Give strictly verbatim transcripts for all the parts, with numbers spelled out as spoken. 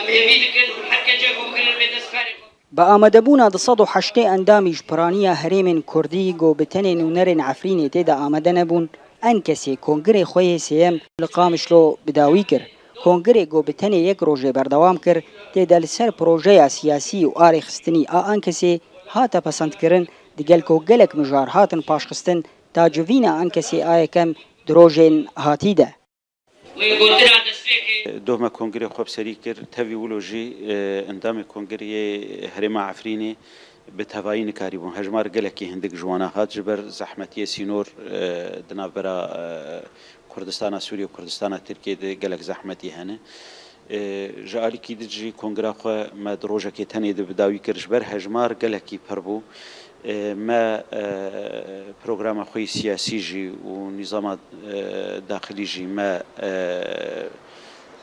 Hêvî dikin her kesê ku bigirin vê destkarê xwe. Bi amadebûna du sed û heştê endamî ji piraniya herêmên Kurdî ku bi tenê nûnerên Efrînê tê de amade nebûn, Enkesê kongirê xwe yê sêyem li Qamişlo bi dawî kir. Kongirê ku bi tenê yek rojê berdewam kir, tê de li ser projeya siyasî û arêxistinî a Enkesê hate pesendkirin, digel ku gelek mijar hatin paşxistin, ta civîna Enkesê a yekem di rojên hatî de. Wê gotina destpêkê. Doh me kongirê xwe bi serî kir. Tevî wilo jî, e, endamê kongirê yê herêma Efrînê bi tevayî nikarîbûn. Hejmar gelekî hindik ji wana hat ji ber zehmetiyê sînor, e, di navbera, e, Kurdistana Sûriyê û Kurdistana Tirkiyê de gelek zehmetî hene. E, ji alîkî din jî kongira xwe me di rojekê tenê de bi dawî kir ji ber hejmar gelekî pir bû. E, me, e, programa xwe yê siyasî jî û nîzama, e, daxilî jî me, e,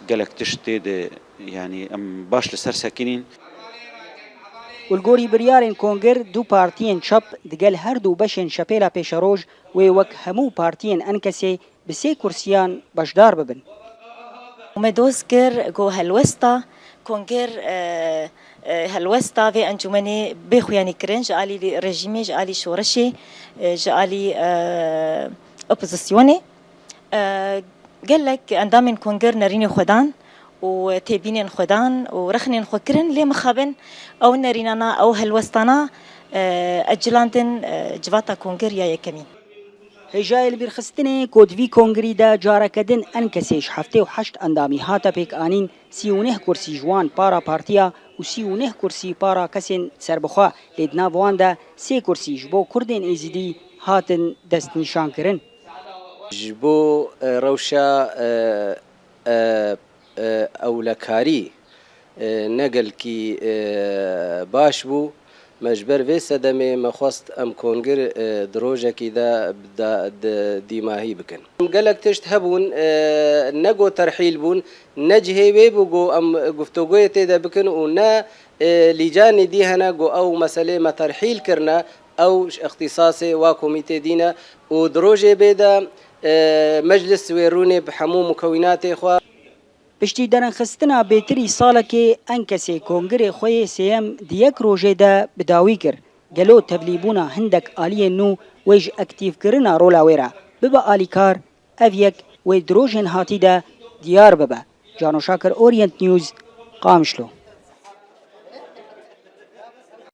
gelek tişt tê de, yanî em baş li ser sekinîn. Û li gorî biryarên kongir, du partiyên çep digel her du beşên şepêla pêşeroj wê wek hemû partiyên Enkesê bi sê kursiyan beşdar bibin. Me doz kir ku helwesta kongir, e, e, helwesta vê encûmenê bê xuyanî kirin ji alî rejîmê, ji alî şoreşê, e, ji alî, e, opozisyonê. E, gelek endamên kongir nerînê xwe dan û têbînên xwe dan û rexnên xwe kirin, lê mixabin ew nerînana, ew helwestana, e, ecilandin, e, civata kongir ya yekemîn. Hêjayê li bîrxistinê ku di vî kongirî de careke din Enkesê ji heftê û heşt endamî hate pêkanîn, sî û neh kursî ji wan para partiya û sî û neh kursî para kesên serbixwe, lê di nav wan de sê kursî ji bo Kurdên Êzidî hatin destnîşankirin. Ji bo, e, rewşa, e, e, e, ewlekarî, e, ne gelkî, e, baş bû. Me ji ber vê sedemê me xwest em kongir, e, di rojekî de bi da-, di dîmahî bikin. Gelek tişt hebûn, e, ne go terhîl bûn, ne cihê wê bû go em guftûgoyê tê de bikin û ne, e, lîcanê dî hene go ew meselê me terhîl kirine, ew ji îxtîsasê wa komîtê dî ne û di rojê bê de, e, meclis wê rûnê bi hemû mukewînatê xwe. Piştî derinxistina bêtirî salekê, Enkesê kongirê xwe yê sêyem di yek rojê de bi dawî kir. Gelo tevlîbûna hindek aliyên nû wê ji aktîfkirina rola wê re bibe alîkar? Ev yek wê di rojên hatî de diyar bibe. Cano Şakir, Orient News, Qamişlo.